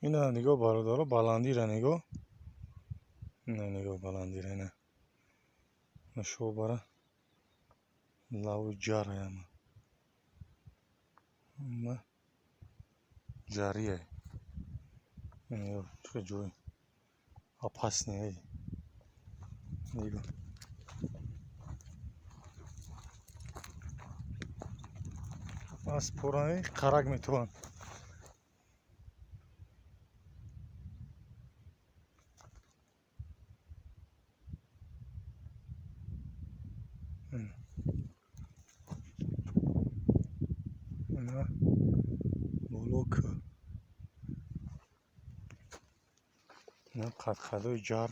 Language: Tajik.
Ина нигоҳ, бародаро, баландира нигоҳ. Ина нигоҳ, баландира, ина. Шобара лаву ҷараяма. Ма ҷария. Нигоҳ, чӣ ҷой опасный. Нигоҳ. Аз пораи қарак метавон. Ина боло кӯ. Ина қадқадои ҷар.